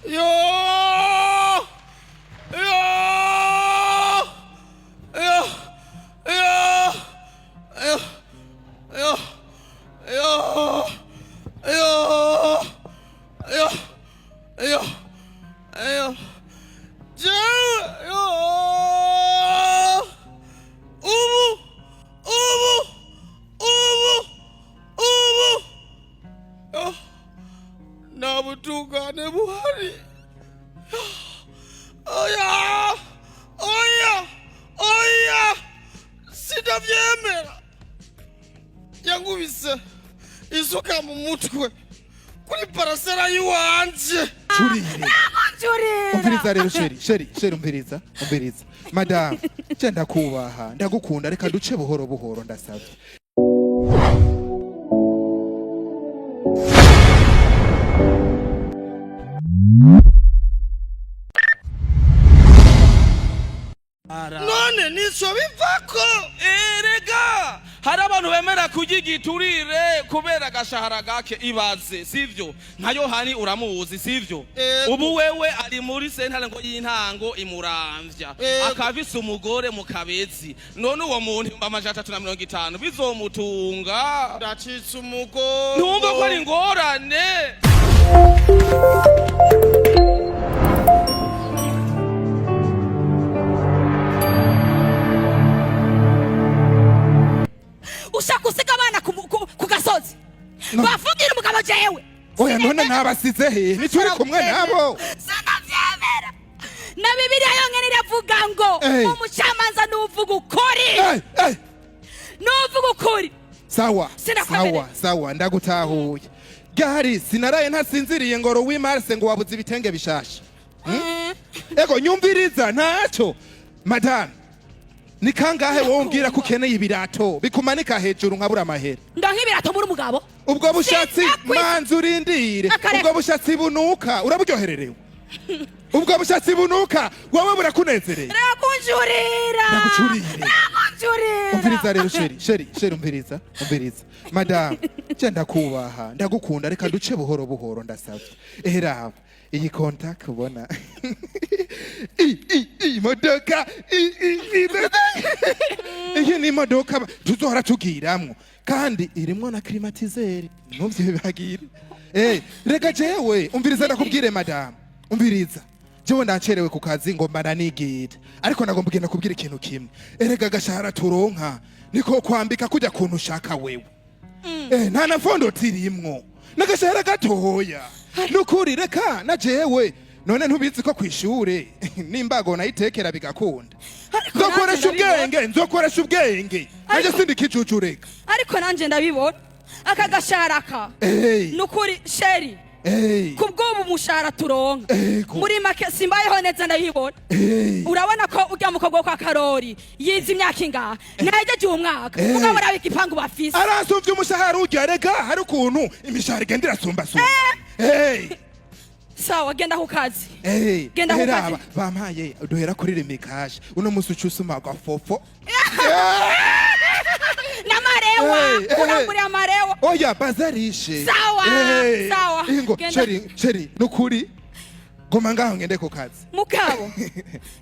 Yo! Yo! Yo! Yo! Yo! Yo! Yo! Yo! Yo! Yo! Yo! Jewe! Yo! Ubu! Ubu! Ubu! Ubu! Yo! Nta butungane buhari. Oya! Oya! Oya! Sitavyemera! Yankubise isuka mu mutwe kuri parasera y'iwanje. Curire. Curira. Umviriza rero chéri, chéri, chéri, umviriza, umviriza. Madame, je ndakubaha, ndagukunda, reka duce buhoro buhoro, ndasavye. None nico bivako? Erega hari abantu bemera kurya igiturire kubera agashahara gake. Ibaze, sivyo? Nka Yohani uramuzi, sivyo? Ego. Ubu wewe ari muri sentare ngo y'intango imuramvya. Ego. Akabise umugore mu kabezi. None uwo muntu 350,000 bizomutunga? Ndacitse umugongo. Ntumva ko ari ingorane? Ushaka usiga abana ku gasozi No. bafungira umugabo jewe? Oya, none nabasize he? Ntituri kumwe nabo? Sinavyemera. Na Bibiliya yonyene iravuga ngo umucamanza nuvuga ukuri. Eh, eh. Nuvuga ukuri. Sawa. Sinakwemerera. Sawa, sawa, ndagutahuye. Gari sinaraye ntasinziriye ngo Louis Marse ngo wabuze ibitenge bishasha. Hmm? Ego, nyumviriza, ntaco. Madame, ni kangahe wowe umbwira ko ukeneye ibirato bikumanika hejuru nkabura amahera? Ndonka ibirato muri umugabo? Ubwo bushatsi Sinakwita- manzi urindire. Akareka. Ubwo bushatsi bunuka uraburyohererewe? Ubwo bushatsi bunuka wowe burakunezereye? Rakunjurira. Ndagucurire. Rakunjurira. Umviriza rero chéri, chéri, chéri, umviriza, umviriza. Madame, je ndakubaha, ndagukunda, reka duce buhoro buhoro, ndasavye. Ehe, raba iyi contact ubona, i i i modoka, i i i iyi ni imodoka tuzohora tugiramwo, kandi irimwo na climatiseur, ntuvyibagire. Reka jewe, umviriza, ndakubwire madame, umviriza. Jewe ndacerewe ku kazi, ngomba ndanigira, ariko nagomba kugenda kubwira ikintu kimwe. Erega agashahara turonka niko kwambika kujya kuntu ushaka wewe. Nta na fondoti irimwo, n'agashahara gatoya nukuri. Reka na jewe, none ntubizi ko kwishure nimbago nayitekera bigakunda? Ariko Nzokoresha nanjye ndabibona. ubwenge, nzokoresha ubwenge naje, sindi kijuju, reka. Ariko nanje ndabibona aka gashahara ka nukuri chéri, kubw'ubu mushahara turonka, muri make simbayeho neza, ndabibona. Urabona ko urya mukobwa wo kwa Karori yize imyaka ingaha, ntahejeje uwo mwaka? Mugabo uraba igipangu bafise. Arasumvye umushahara urya. Rega hari ukuntu imishahara igenda irasumbasumba. Hey. Sawa, genda ku kazi. Hey, Genda ku kazi. raba, bampaye duhera kuri rimikaje uno musi uca usuma agafofo. N'amarewa. Hey, hey. Urangurira amarewa. Oya, bazarishe. Sawa, sawa. Ingo. Genda. Chéri, chéri, nukuri goma ngaho ngende ku kazi. Mugabo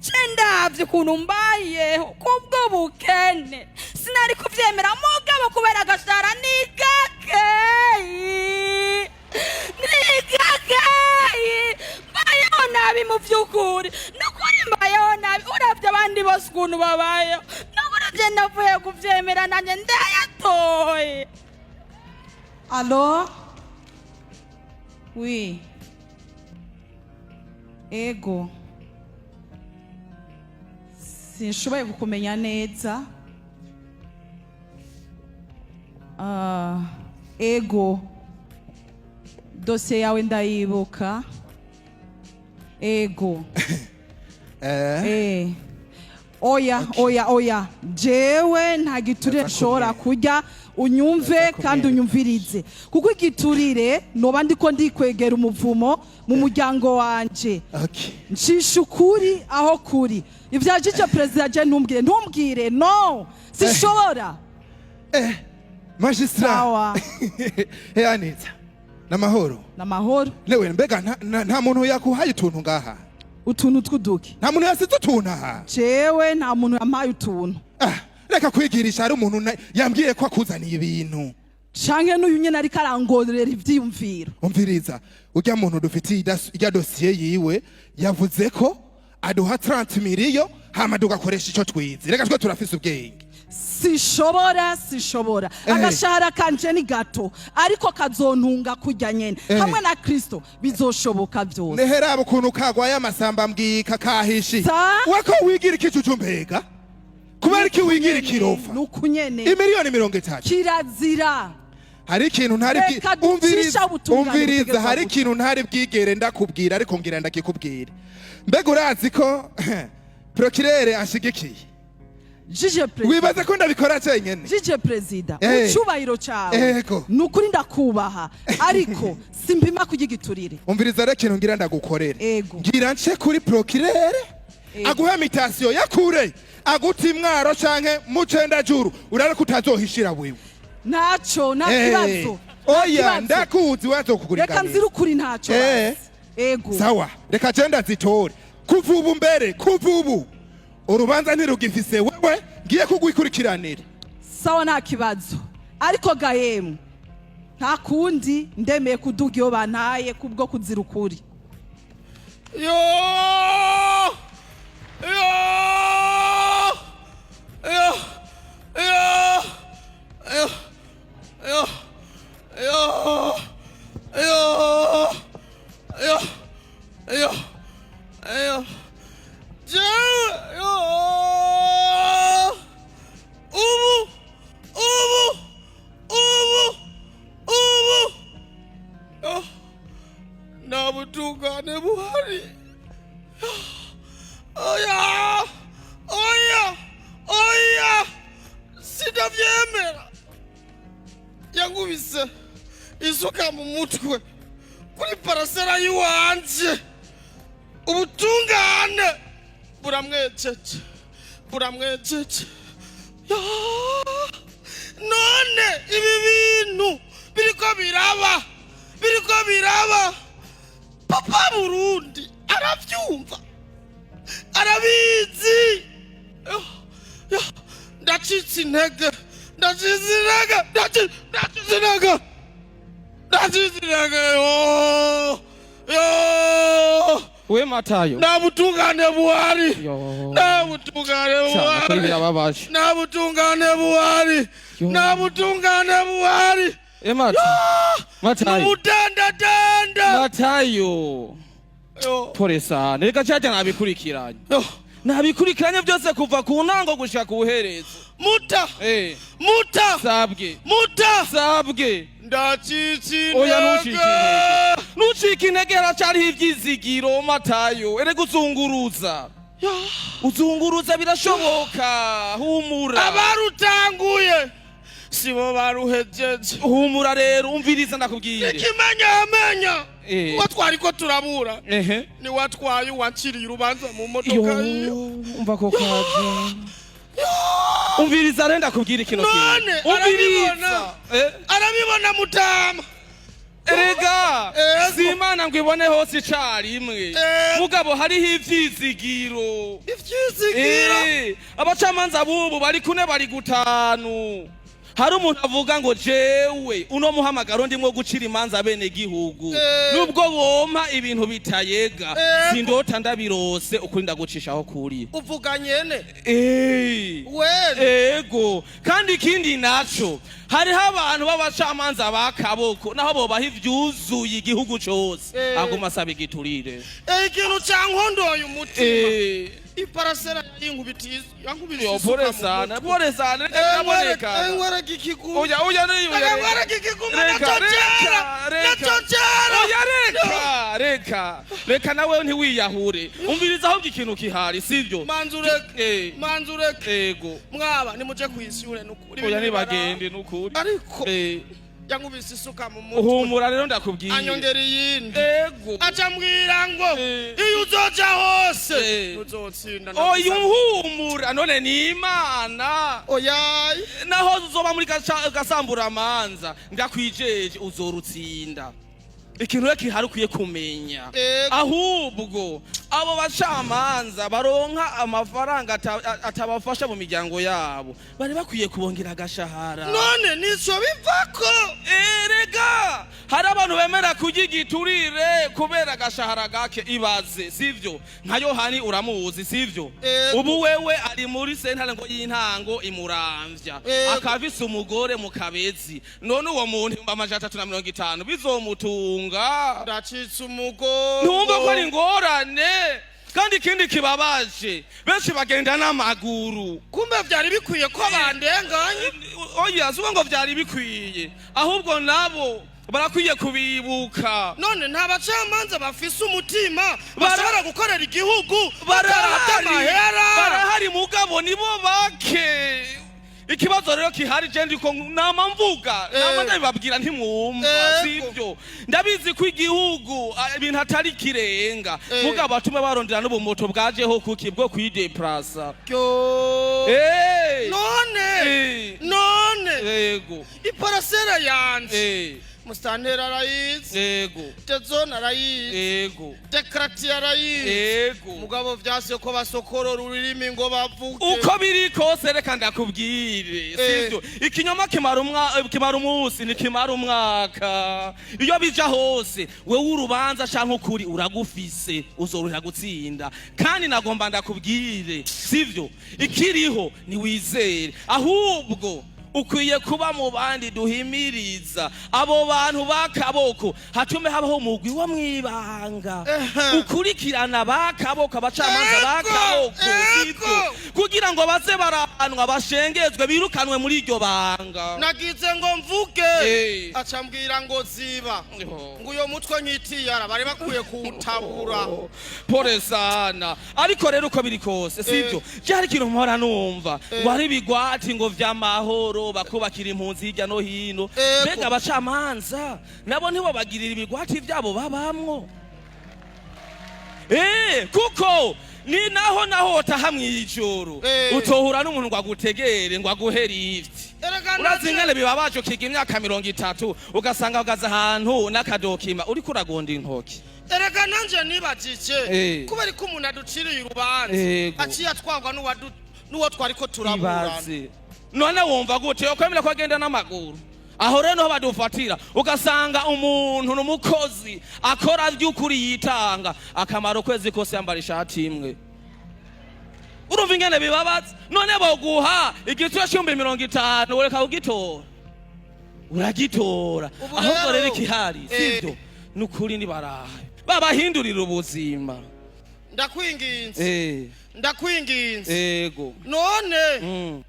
ce ndavye ukuntu mbayeho kubwo bukene, sinari kuvyemera, mugabo kubera agashara ni gakeyi, ni gakeyi, mbayeho nabi. Mu vy'ukuri, nukuri mbayeho nabi. Uravye abandi bose ukuntu babayeho, nukuri je ndavuye kuvyemera, nanje ndayatoye. Allô? Oui. Ego. Sinshoboye kukumenya neza. Ah, ego. Dosiye yawe ndayibuka. Ego. Eh. Oya, oya, oya. Jewe nta giturire Ndaza nshobora kurya, unyumve Ndaza kandi kumwereka. unyumvirize. Kuko igiturire noba ndiko ndikwegera umuvumo mu muryango wanje. Ncisha ukuri aho kuri. Ivyajije perezida, je ntumbwire, ntumbwire, no. Sinshobora. Magistrat. Sawa. Anita. N'amahoro. N'amahoro. Newe mbega nta muntu yakuhaye utuntu ngaha? Utuntu tw'uduki? Nta muntu yasize utuntu aha? Jewe nta muntu yampaye utuntu. Ah, reka kwigirisha, hari umuntu yambwiye ko akuzaniye ibintu. Canke n'uyu nyene ariko arangorera ivyiyumviro. Umviriza, urya muntu dufitiye irya dosiye yiwe yavuze ko aduha 30 miliyo, hama tugakoresha ico twize. Reka, twe turafise ubwenge. Sishobora, sishobora. Agashahara kanje ni gato, ariko kazontunga kurya nyene. Hamwe na Kristo bizoshoboka vyose. Neheraba ukuntu kagwaye amasamba, mbwika kahishiye. Sa? Wako wigira ikicucu, mbega kubera iki wigira ikirofa? Nuku nyene. Imiliyoni 30. Kirazira. Hari ikintu ntari Reka ducisha ubutungane umviriza, butegerezwa hari guca. ikintu ntari bwigere ndakubwira, ariko ngira ndakikubwira. Mbega urazi ko procureur ashigikiye? Juge perezida. Wibaza ko ndabikora cenyene? Juge perezida, mu cubahiro cawe, nukuri ndakubaha, ariko simpima kurya igiturire. Umviriza rero, ikintu ngira ndagukorere. Ngira nce kuri procureur aguhe mutation ya kure, aguta imwaro canke mu Cendajuru, urare ko utazohishira wewe. Ntaco, nta kibazo, nta Oya. kibazo. Ndakuzi. Reka Wazokuguriganira. nzira ukuri, ntaco bazi. Ego. Sawa, reka je ndazitore. Kuva ubu, mbere kuva ubu, urubanza ntirugifise wewe, ngiye kugwikurikiranira. Sawa, nta kibazo. Ariko gahemu nta kundi, ndemeye kuduga iyo bantaye kubwo kuzira ukuri. Yo, yo, yo, yo, yo, yo, yo, yo, yo, yo, yo, jewe, yo, ubu, ubu, ubu, ubu, yo, nta butungane buhari. Oya, oya, oya, sindavyemera. Yankubise isuka mu mutwe kuri parasera y'iwanje, ubutungane buramwejeje, buramwejeje. Ya, none ibi bintu biriko biraba, biriko biraba, papa Burundi aravyumva, arabizi. Yo, yo, ndacitse intege, ndacitse intege, ndacitse intege, ndacitse intege. Yo, yo. We Matayo. Nta butungane buhari. Yo. Nta butungane Cyane kuri buhari. Birababaje. Nta butungane buhari. Yo. Nta butungane buhari. E Matayo, Matayo. N'ubudandadanda. Matayo. Yo. Pole sana, reka cyajya nabikurikiranye. Yo. Nabikurikiranye byose kuva ku ntango gushika ku buherezo. Muta. Muta. Sabwe. Muta. Sabwe. Ndacitse Oya, ntucike intege. intege, ntucike intege, haracyariho ibyizigiro, Matayo. Erega uzunguruza, uzunguruza, birashoboka, humura. Abarutanguye sibo baruhejeje. Humura rero, umviriza ndakubwire. Ikimenyamenya, uwo twariko turabura ni watwaye uwanciriye urubanza mu modoka yiwe. Umva ko kaje. Umviriza rero ndakubwira kino kintu. None Umviriza. arabibona. Arabibona, mutama. Erega Ego. si Imana ngo ibone hose icarimwe. Mugabo hariho ivyizigiro. Ivyizigiro. Abacamanza bubu bari kune, bari gutanu. Hari umuntu avuga ngo: "Jewe uno muhamagaro ndimwo gucira imanza bene gihugu, nubwo bompa ibintu bitayega, sindota ndabirose, ukuri ndagucishaho kuri." Uvuga nyene. Wene. Ego. Kandi ikindi naco, hariho abantu b'abacamanza bakaboko, naho bobaha ivyuzuye igihugu cose, aguma asaba igiturire. Ikintu cankondoye umutima, iparasera yayinkubitiye, yankubise Yo, isuka pole mu sana, mutwe. pole sana, reka biraboneka. Nkwereke ikiguma. Oya, oya, Reka nkwereke ikiguma. Reka, Naco cera. reka, reka. Naco cera. Oya, reka, reka, reka, nawe ntiwiyahure. Umviriza, ahubwo ikintu kihari, sivyo? Manzi ureke. Manzi ureke. Ego. Mwaba nimuje kwishure, nukuri. Oya, ntibagende, nukuri. Ariko yankubise isuka mu mutwe. Uhumura rero ndakubwiye. Anyongera iyindi. Ego. Aca mbwira ngo: "Iyo uzoja hose, uzotsinda." Oya, uhumura, none ni Imana. Oya. Naho uzoba muri gasamburamanza, ndakwijeje uzorutsinda. Ikintu rero kihari ukwiye kumenya, Ego. ahubwo abo bacamanza baronka amafaranga atabafasha mu miryango yabo, bari bakwiye kubongera agashahara. None nico bivako? Erega hari abantu bemera kurya igiturire kubera agashahara gake. Ibaze, sivyo? Nka Yohani uramuzi, sivyo? Ego. Ubu wewe ari muri sentare ngo y'intango imuramvya, Ego. akabise umugore mu Kabezi. None uwo muntu 350,000 bizomutunga? Ndacitse umugongo. Ntumva ko ari ingorane? Kandi ikindi kibabaje, benshi bagenda n'amaguru. Kumbe vyari bikwiye ko bandenganye? Oya, si ngo vyari bikwiye, ahubwo nabo barakwiye kubibuka. None nta bacamanza bafise umutima bashobora gukorera igihugu batarabye Barahari. amahera? Barahari, mugabo nibo bake. Ikibazo rero kihari, je ndiko nama mvuga, nama ndabibabwira, ntimwumva. Sivyo? Ndabizi ko igihugu ibintu atari kirenga, mugabo batume barondera n'ubumoto bwajeho kuki bwo kwideplasa. Yo. None none iparasera yanje, musitanteri arayizi, de zone arayizi, de quartier arayizi, mugabo vyase ko basokorora ururimi ngo bavuge. Uko biri kose, reka ndakubwire, sivyo? Ikinyoma kimara umunsi, ntikimara umwaka. Iyo bija hose, wewe urubanza canke ukuri uragufise, uzorohera gutsinda. Kandi nagomba ndakubwire, sivyo? Ikiriho niwizere, ahubwo ukwiye kuba mu bandi duhimiriza abo bantu bakaboko, hatume habaho umugwi wo mwibanga ukurikirana bakaboko, abacamanza bakaboko, sivyo? Kugira ngo baze barahanwa, bashengezwe, birukanwe muri iryo banga. Nagize ngo mvuge, acambwira ngo ziba, ngo uyo mutwe nkitiyara bari bakwiye kuwutabura. Pole sana. Ariko rero uko biri kose, sivyo, byari ikintu mpora numva, ngo hari ibigwati ngo vy'amahoro bakubakira impunzi hirya no hino. Mbega abacamanza nabo ntibabagirira ibigwati vyabo babamwo? Kuko ni naho naho wotaha mw'ijoro, utohura n'umuntu ngo agutegere, ngo aguhe lift. Erega Urazi ingene bibabaje ukiga imyaka 30, ugasanga ugaze ahantu n'akadokima uriko uragonda intoki? Erega nanje nibajije kubera ko umuntu aduciriye urubanza aciye atwangwa n'uwo twariko turaburana. Ibaze. None wumva gute yokwemera ko agenda n'amaguru? Aho rero niho badufatira, ugasanga umuntu n'umukozi akora by'ukuri yitanga, akamara ukwezi kose yambara ishati imwe. Urumva ingene bibabaza? None boguha igituro c'50,000, ureka kugitora? Uragitora. Ubu Ahubwo rero rero, ikihari, sivyo, nukuri nibarahe babahindurira ubuzima. Ndakwinginze, ndakwinginze. None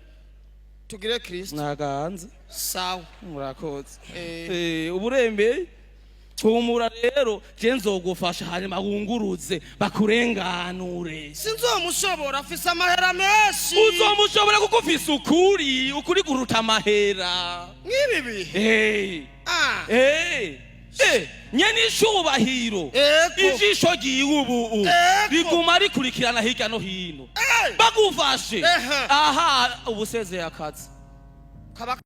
tugire Kristo. Naganze. Sawa. Murakoze. Uburembe humura rero, je nzogufasha, hanyuma wunguruze bakurenganure. Sinzomushobora, afise amahera menshi. Uzomushobora kuko ufise ukuri. Ukuri kuruta amahera. Nk'ibi bihe. Nyene icubahiro, ijisho ryiwe ubu riguma rikurikirana hirya no hino. Bagufashe, aha ubusezeye akazi. Kaba.